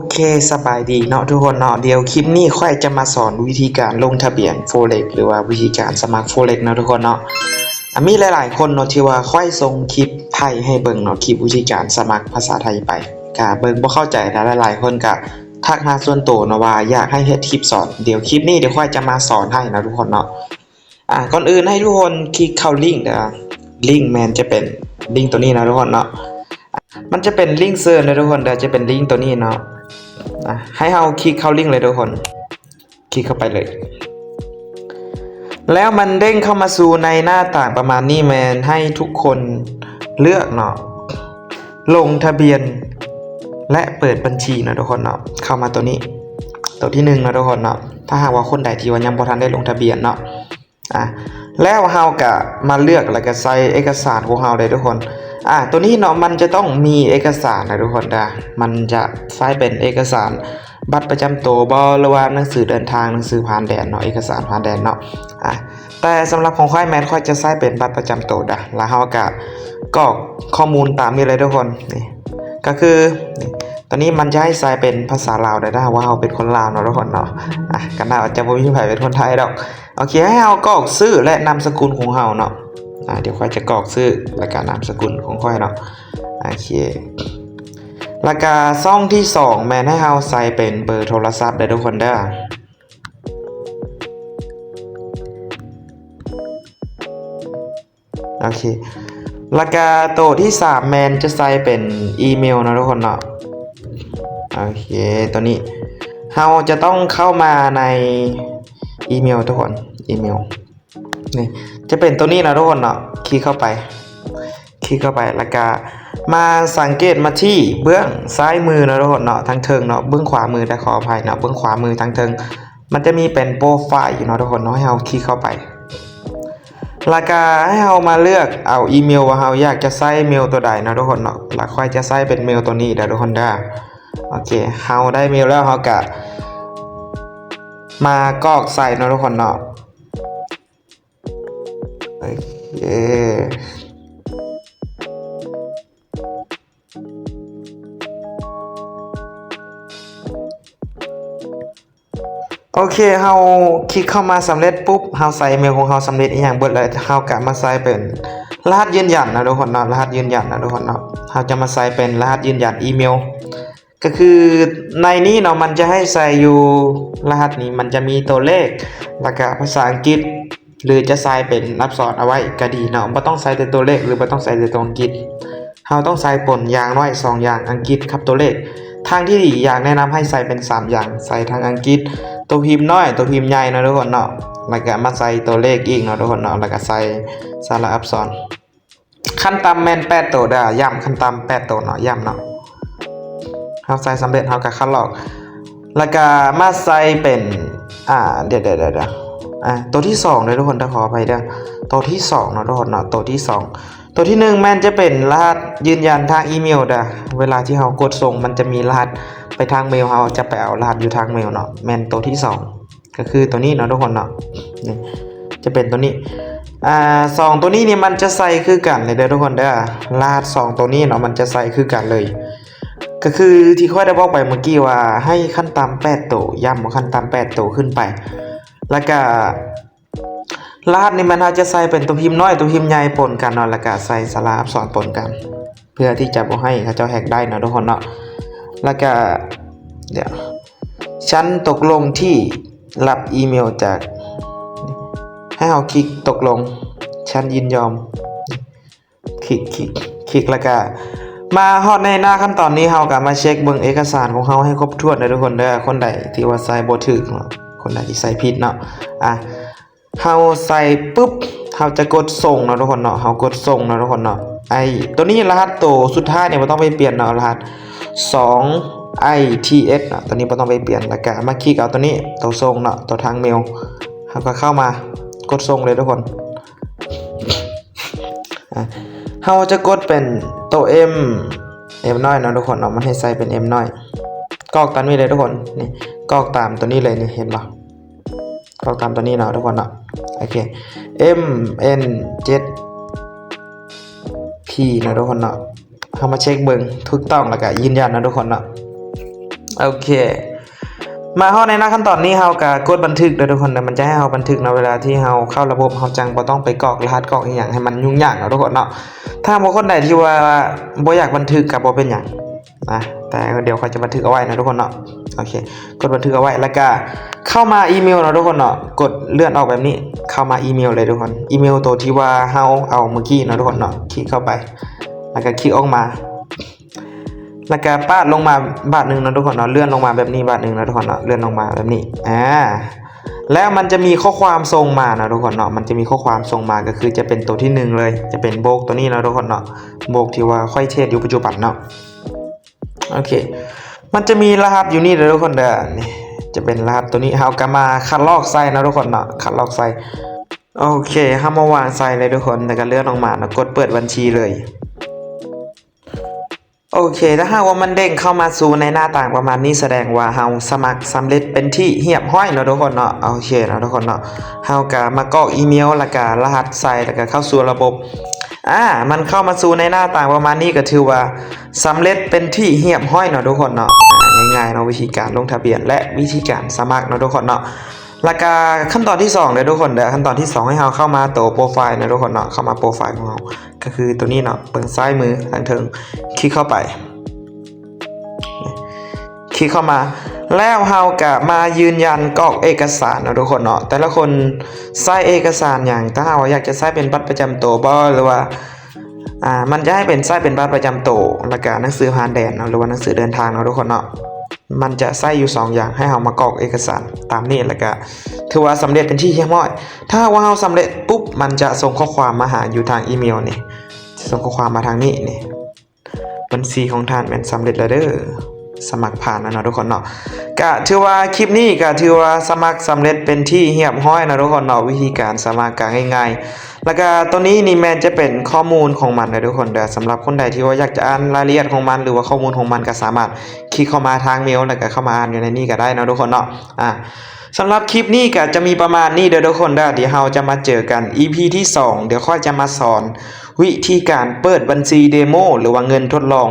ໂອເຄ ສະບາຍດີເນາະທຸກຄົນເນາະ. ດຽວຄລິບນີ້ຂ້ອຍຈະມາສອນວິທີການລົງທະບຽນ Forex ຫຼືວ່າວິທີການສະໝັກ Forex ເນາະທຸກຄົນເນາະ. ອາ ມີຫຼາຍໆຄົນເນາະທີ່ວ່າຂ້ອຍສົ່ງຄລິບໄທໃຫ້ເບິ່ງເນາະ, ຄລິບວິທີການສະໝັກພາສາໄທໄປ ກະເບິ່ງບໍ່ເຂົ້າໃຈ ແລະ ຫຼາຍໆຄົນກະທັກມາສ່ວນໂຕເນາະວ່າຢາກໃຫ້ເຮັດຄລິບສອນ. ດຽວຄລິບນີ້ດຽວຂ້ອຍຈະມາສອນໃຫ້ເນາະທຸກຄົນເນາະ. ອາ ກ່ອນອື່ນໃຫ້ທຸກຄົນຄລິກເຂົ້າລິ້ງເດີ, ລິ້ງແມ່ນຈະເປັນລິ້ງໂຕນີ້ເນາະທຸກຄົນເນາະ. ມັນຈະເປັນລິ້ງເຊີນເດີທຸກຄົນເດີ, ຈະເປັນລິ້ງໂຕນີ້ເນາະ. ອາ ໃຫ້ເຮົາຄລິກເຂົ້າລິ້ງເລີຍທຸກຄົນ, ຄລິກເຂົ້າໄປເລີຍ. ແລ້ວມັນເດ້ງເຂົ້າມາສູ່ໃນໜ້າຕ່າງປະມານນີ້, ແມ່ນໃຫ້ທຸກຄົນເລືອກເນາະ ລົງທະບຽນ ແລະ ເປີດບັນຊີເນາະທຸກຄົນເນາະ. ເຂົ້າມາໂຕນີ້ ໂຕທີໜຶ່ງເນາະທຸກຄົນເນາະ, ຖ້າຫາກວ່າຄົນໃດທີ່ວ່າຍັງບໍ່ທັນໄດ້ລົງທະບຽນເນາະ. ອາ ແລ້ວເຮົາກະມາເລືອກ ແລ້ວກະໃສ່ເອກະສານຂອງເຮົາເດີທຸກຄົນ. ອາ ໂຕນີ້ເນາະ ມັນຈະຕ້ອງມີເອກະສານນະທຸກຄົນເດີ, ມັນຈະໃຊ້ເປັນເອກະສານບັດປະຈຳໂຕບໍ ຫຼືວ່າໜັງສືເດີນທາງ, ໜັງສືຜ່ານແດນເນາະ, ເອກະສານຜ່ານແດນເນາະ. ອາ ແຕ່ສຳລັບຂອງຂ້ອຍແມ່ນຂ້ອຍຈະໃຊ້ເປັນບັດປະຈຳໂຕເດີ, ແລ້ວເຮົາກະກອກຂໍ້ມູນຕາມນີ້ເລີຍທຸກຄົນ. ນີ້ກະຄື ນີ້ ຕອນນີ້ມັນຈະໃຫ້ໃສ່ເປັນພາສາລາວໄດ້ ຖ້າຫາກວ່າເຮົາເປັນຄົນລາວເນາະທຸກຄົນເນາະ. ອາ ກະໜ້າຈະບໍ່ມີໃຜເປັນຄົນໄທດອກ. ໂອເຄ ໃຫ້ເຮົາກອກຊື່ ແລະ ນາມສະກຸນຂອງເຮົາເນາະ. ອາ ດຽວຂ້ອຍຈະກອກຊື່ ແລະ ກະນາມສະກຸນຂອງຂ້ອຍເນາະ. ໂອເຄ ແລ້ວກະຊ່ອງທີສອງ ແມ່ນໃຫ້ເຮົາໃສ່ເປັນເບີໂທລະສັບເດີທຸກຄົນເດີ. ໂອເຄ ແລ້ວກະໂຕທີສາມແມ່ນຈະໃສ່ເປັນອີເມວເນາະທຸກຄົນເນາະ. ໂອເຄ ໂຕນີ້ເຮົາຈະຕ້ອງເຂົ້າມາໃນອີເມວທຸກຄົນ, ອີເມວ ນີ້ຈະເປັນໂຕນີ້ເນາະທຸກຄົນເນາະ. ຄລິກເຂົ້າໄປ ຄລິກເຂົ້າໄປ ແລ້ວກະມາສັງເກດມາທີ່ເບື້ອງຊ້າຍມືເນາະທຸກຄົນເນາະ, ທາງເທິງເນາະ, ເບື້ອງຂວາມື ໄດ້ຂໍອະໄພເນາະ, ເບື້ອງຂວາມືທາງເທິງ ມັນຈະມີເປັນໂປຣໄຟລ໌ຢູ່ເນາະທຸກຄົນເນາະ. ໃຫ້ເຮົາຄລິກເຂົ້າໄປ ແລ້ວກະໃຫ້ເຮົາມາເລືອກເອົາອີເມວວ່າເຮົາຢາກຈະໃຊ້ເມວໂຕໃດເນາະທຸກຄົນເນາະ. ແລ້ວຂ້ອຍຈະໃຊ້ເປັນເມວໂຕນີ້ເດີທຸກຄົນເດີ. ໂອເຄ ເຮົາໄດ້ເມວແລ້ວ ເຮົາກະມາກອກໃສ່ເນາະທຸກຄົນເນາະ. ໂອເຄ ໂອເຄ ເຮົາຄລິກເຂົ້າມາສຳເລັດປຸບ ເຮົາໃສ່ອີເມວຂອງເຮົາສຳເລັດອີ່ຫຍັງເບິດແລ້ວ ເຮົາກະມາໃສ່ເປັນລະຫັດຢືນຢັນເນາະທຸກຄົນເນາະ, ລະຫັດຢືນຢັນເນາະທຸກຄົນເນາະ. ເຮົາຈະມາໃສ່ເປັນລະຫັດຢືນຢັນອີເມວ ກະຄືໃນນີ້ເນາະ ມັນຈະໃຫ້ໃສ່ຢູ່ ລະຫັດນີ້ມັນຈະມີຕົວເລກ ແລ້ວກະພາສາອັງກິດ ຫຼືຈະໃສ່ເປັນອັກສອນເອົາໄວ້ກະດີເນາະ. ບໍ່ຕ້ອງໃສ່ແຕ່ຕົວເລກ ຫຼືບໍ່ຕ້ອງໃສ່ແຕ່ຕົວອັງກິດ, ເຮົາຕ້ອງໃສ່ປົນຢ່າງໜ້ອຍສອງຢ່າງ ອັງກິດກັບຕົວເລກ. ທາງທີ່ດີຢາກແນະນຳໃຫ້ໃສ່ເປັນສາມຢ່າງ, ໃສ່ທັງອັງກິດ ຕົວພິມນ້ອຍ ຕົວພິມໃຫຍ່ເນາະທຸກຄົນເນາະ, ແລ້ວກະມາໃສ່ຕົວເລກອີກເນາະທຸກຄົນເນາະ, ແລ້ວກະໃສ່ສະຫຼະອັກສອນ. ຂັ້ນຕ່ຳແມ່ນແປດໂຕເດີ, ຢ້ຳ ຂັ້ນຕ່ຳແປດໂຕເນາະ, ຢ້ຳເນາະ. ເຮົາໃສ່ສຳເລັດ ເຮົາກະຄັດລອກ ແລ້ວກະມາໃສ່ເປັນ ອ່າ ດຽວ ດຽວ ດຽວ ດຽວ ອ່າ ໂຕທີສອງເດີທຸກຄົນ, ຕ້ອງຂໍອະໄພເດີ. ໂຕທີສອງເນາະທຸກຄົນເນາະ, ໂຕທີສອງ. ໂຕທີໜຶ່ງແມ່ນຈະເປັນລະຫັດຢືນຢັນທາງອີເມວເດີ. ເວລາທີ່ເຮົາກົດສົ່ງ ມັນຈະມີລະຫັດໄປທາງເມວ, ເຮົາຈະໄປເອົາລະຫັດຢູ່ທາງເມວເນາະ, ແມ່ນໂຕທີສອງ. ກະຄືໂຕນີ້ເນາະທຸກຄົນເນາະ, ນີ້ຈະເປັນໂຕນີ້. ອ່າ ສອງໂຕນີ້ນີ້ມັນຈະໃສ່ຄືກັນເລີຍເດີທຸກຄົນເດີ, ລະຫັດສອງໂຕນີ້ເນາະ ມັນຈະໃສ່ຄືກັນເລີຍ. ກະຄືທີ່ຂ້ອຍໄດ້ບອກໄປເມື່ອກີ້ວ່າ ໃຫ້ຂັ້ນຕ່ຳແປດໂຕ, ຢ້ຳວ່າຂັ້ນຕ່ຳແປດໂຕຂຶ້ນໄປ. ແລ້ວກະລະຫັດນີ້ແມ່ນເຮົາຈະໃສ່ເປັນຕົວພິມນ້ອຍ ຕົວພິມໃຫຍ່ປົນກັນເນາະ, ແລ້ວກະໃສ່ສະຫຼະອັກສອນປົນກັນ ເພື່ອທີ່ຈະບໍ່ໃຫ້ເຂົາເຈົ້າແຮັກໄດ້ເນາະທຸກຄົນເນາະ. ແລ້ວກະ ດຽວ ສັນຕົກລົງທີ່ຮັບອີເມວຈາກ, ໃຫ້ເຮົາຄລິກຕົກລົງ, ສັນຍິນຍອມ, ຄລິກ ຄລິກ ຄລິກ ແລ້ວກະມາຮອດໃນໜ້າຂັ້ນຕອນນີ້ ເຮົາກະມາເຊັກເບິ່ງເອກະສານຂອງເຮົາໃຫ້ຄົບຖ້ວນເດີທຸກຄົນເດີ. ຄົນໃດທີ່ວ່າໃສ່ບໍ່ຖືກເນາະ, ຄົນໃດທີ່ໃສ່ຜິດເນາະ, ອ່າ ເຮົາໃສ່ປຶບ ເຮົາຈະກົດສົ່ງເນາະທຸກຄົນເນາະ, ເຮົາກົດສົ່ງເນາະທຸກຄົນເນາະ. ໄອ້ໂຕນີ້ລະຫັດໂຕສຸດທ້າຍນີ້ບໍ່ຕ້ອງໄປປ່ຽນເນາະ, ລະຫັດສອງໄອທີເອັສເນາະ, ໂຕນີ້ບໍ່ຕ້ອງໄປປ່ຽນ. ແລ້ວກະມາຄລິກເອົາໂຕນີ້ ໂຕສົ່ງເນາະ, ໂຕທາງເມວ, ເຮົາກະເຂົ້າມາກົດສົ່ງເລີຍທຸກຄົນ. ອ່າ ເຮົາຈະກົດເປັນໂຕເອັມ ເອັມນ້ອຍເນາະທຸກຄົນເນາະ, ມັນໃຫ້ໃສ່ເປັນເອັມນ້ອຍ. ກອກຕາມນີ້ເລີຍທຸກຄົນ, ນີ້ ກອກຕາມໂຕນີ້ເລີຍ, ນີ້ ເຫັນບໍ່? ກອກຕາມໂຕນີ້ເນາະທຸກຄົນເນາະ. ໂອເຄ ເອັມເອັນເຈັດພີເນາະທຸກຄົນເນາະ. ເຮົາມາເຊັກເບິ່ງຖືກຕ້ອງ ແລ້ວກະຢືນຢັນເນາະທຸກຄົນເນາະ. ໂອເຄ ມາຮອດໃນໜ້າຂັ້ນຕອນນີ້ ເຮົາກໍກົດບັນທຶກເດີທຸກຄົນເດີ ມັນຈະໃຫ້ເຮົາບັນທຶກເນາະ ເວລາທີ່ເຮົາເຂົ້າລະບົບ ເຮົາຈັ່ງບໍ່ຕ້ອງໄປກອກລະຫັດກອກອີ່ຫຍັງໃຫ້ມັນຫຍຸ້ງຍາກເນາະທຸກຄົນເນາະ. ຖ້າຫາກວ່າຄົນໃດທີ່ວ່າບໍ່ຢາກບັນທຶກກໍບໍ່ເປັນຫຍັງນະ ແຕ່ດຽວຂ້ອຍຈະບັນທຶກເອົາໄວ້ເນາະທຸກຄົນເນາະ. ໂອເຄ ກົດບັນທຶກເອົາໄວ້ ແລ້ວກໍເຂົ້າມາອີເມວເນາະທຸກຄົນເນາະ ກົດເລື່ອນອອກແບບນີ້ ເຂົ້າມາອີເມວເລີຍທຸກຄົນ ອີເມວໂຕທີ່ວ່າເຮົາເອົາມື້ກີ້ເນາະທຸກຄົນເນາະ ຄລິກເຂົ້າໄປ ແລ້ວກໍຄລິກອອກມາ ແລ້ວກໍປາດລົງມາບາດໜຶ່ງເນາະທຸກຄົນເນາະ ເລື່ອນລົງມາແບບນີ້ບາດໜຶ່ງເນາະທຸກຄົນເນາະ ເລື່ອນລົງມາແບບນີ້ ອາ ແລ້ວມັນຈະມີຂໍ້ຄວາມສົ່ງມາເນາະທຸກຄົນເນາະ ມັນຈະມີຂໍ້ຄວາມສົ່ງມາ ກໍຄືຈະເປັນໂຕທີໜຶ່ງເລີຍ ຈະເປັນໂບກໂຕນີ້ເນາະທຸກຄົນເນາະ ໂບກທີ່ວ່າຂ້ອຍເທຣດຢູ່ປັດຈຸບັນເນາະ. ໂອເຄ ມັນຈະມີລະຫັດຢູ່ນີ້ເດີທຸກຄົນເດີ ນີ້ຈະເປັນລະຫັດໂຕນີ້ ເຮົາກໍມາຄັດລອກໃສ່ເນາະທຸກຄົນເນາະ ຄັດລອກໃສ່. ໂອເຄ ເຮົາມາວາງໃສ່ເລີຍທຸກຄົນ ແລ້ວກໍເລື່ອນລົງມາເນາະ ກົດເປີດບັນຊີເລີຍ. ໂອເຄ ຖ້າຫາກວ່າມັນເດ້ງເຂົ້າມາສູ່ໃນໜ້າຕ່າງປະມານນີ້ ສະແດງວ່າເຮົາສະໝັກສຳເລັດເປັນທີ່ຮຽບຮ້ອຍເນາະທຸກຄົນເນາະ. ໂອເຄເນາະທຸກຄົນເນາະ ເຮົາກໍມາກອກອີເມວ ແລ້ວກໍລະຫັດໃສ່ ແລ້ວກໍເຂົ້າສູ່ລະບົບ. ອາ ມັນເຂົ້າມາສູ່ໃນໜ້າຕ່າງປະມານນີ້ ກໍຖືວ່າສຳເລັດເປັນທີ່ຮຽບຮ້ອຍເນາະທຸກຄົນເນາະ. ອາ ງ່າຍໆເນາະ ວິທີການລົງທະບຽນ ແລະ ວິທີການສະໝັກເນາະທຸກຄົນເນາະ. ແລ້ວກະຂັ້ນຕອນທີສອງເດີທຸກຄົນເດີ ຂັ້ນຕອນທີສອງໃຫ້ເຮົາເຂົ້າມາໂຕໂປຣໄຟລ໌ເນາະທຸກຄົນເນາະ ເຂົ້າມາໂປຣໄຟລ໌ຂອງເຮົາ ກໍຄືໂຕນີ້ເນາະ ເບິ່ງຊ້າຍມືທາງເທິງ ຄລິກເຂົ້າໄປ ຄລິກເຂົ້າມາ ແລ້ວເຮົາກະມາຢືນຢັນກອກເອກະສານເນາະທຸກຄົນເນາະ. ແຕ່ລະຄົນໃຊ້ເອກະສານຫຍັງ ຖ້າຫາກວ່າຢາກຈະໃຊ້ເປັນບັດປະຈຳໂຕບໍ ຫຼືວ່າ ອາ ມັນຈະໃຫ້ເປັນ ໃຊ້ເປັນບັດປະຈຳໂຕ ແລ້ວກະໜັງສືຜ່ານແດນເນາະ ຫຼືວ່າໜັງສືເດີນທາງເນາະທຸກຄົນເນາະ. ມັນຈະໃຊ້ຢູ່ສອງຢ່າງ ໃຫ້ເຮົາມາກອກເອກະສານຕາມນີ້ ແລ້ວກະຖືວ່າສຳເລັດເປັນທີ່ຮຽບຮ້ອຍ. ຖ້າຫາກວ່າເຮົາສຳເລັດປຸບ ມັນຈະສົ່ງຂໍ້ຄວາມມາຫາຢູ່ທາງອີເມວນີ້ ສົ່ງຂໍ້ຄວາມມາທາງນີ້ນີ້ ບັນຊີຂອງທ່ານແມ່ນສຳເລັດແລ້ວເດີ ສະໝັກຜ່ານແລ້ວເນາະທຸກຄົນເນາະ. ກະຖືວ່າຄລິບນີ້ກະຖືວ່າສະໝັກສຳເລັດເປັນທີ່ຮຽບຮ້ອຍເນາະທຸກຄົນເນາະ ວິທີການສະໝັກກະງ່າຍໆ. ແລ້ວກະໂຕນີ້ນີ້ແມ່ນຈະເປັນຂໍ້ມູນຂອງມັນເດີທຸກຄົນເດີ ສຳລັບຄົນໃດທີ່ວ່າຢາກຈະອ່ານລາຍລະອຽດຂອງມັນ ຫຼືວ່າຂໍ້ມູນຂອງມັນ ກະສາມາດຄລິກເຂົ້າມາທາງເມວ ແລ້ວກະເຂົ້າມາອ່ານຢູ່ໃນນີ້ກະໄດ້ເນາະທຸກຄົນເນາະ. ອາ ສຳລັບຄລິບນີ້ກະຈະມີປະມານນີ້ເດີທຸກຄົນເດີ ທີ່ເຮົາຈະມາເຈີກັນອີພີທີສອງ ດຽວຂ້ອຍຈະມາສອນວິທີການເປີດບັນຊີເດໂມ ຫຼືວ່າເງິນທົດລອງ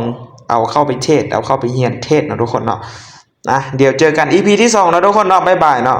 ເອົາເຂົ້າໄປເທຣດ ເອົາເຂົ້າໄປຮຽນເທຣດເນາະທຸກຄົນເນເນາະ. ອາ ດຽວເຈີກັນອີພີທີສອງເນາະທຸກຄົນເນາະ ບາຍບາຍເນາະ.